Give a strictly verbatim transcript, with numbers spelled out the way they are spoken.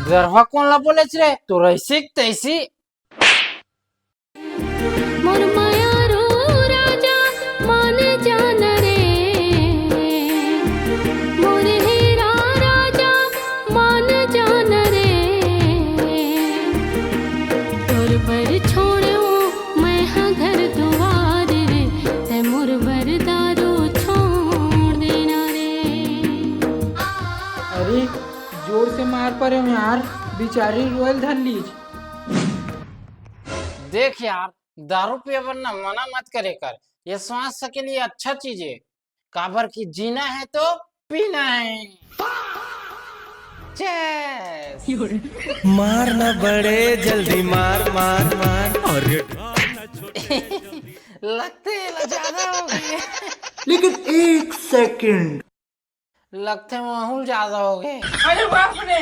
गरवा कोन ला बोलेच रे? तोर ऐसी के तैसी। मोर मयारू राजा मान जान रे, मोर हीरा राजा मान जान रे, तोर बर छोड़ो मैं हा घर दुआर रे, तै मोर बर दारू छोड़ देना रे। अरे, जोर से मार परे हूँ यार, बिचारी रोयल धर लीज। देख यार, दारू पिए बर ना मना मत करे कर, ये स्वास्थ्य के लिए अच्छा चीज है, काबर कि जीना है तो पीना है। Cheers। मार ना बड़े, जल्दी मार, मार, मार। अरे लगथे एला ज्यादा हो गए। लेकिन एक सेकंड। लगथे महूँ ल ज्यादा हो गए। अरे बाप रे।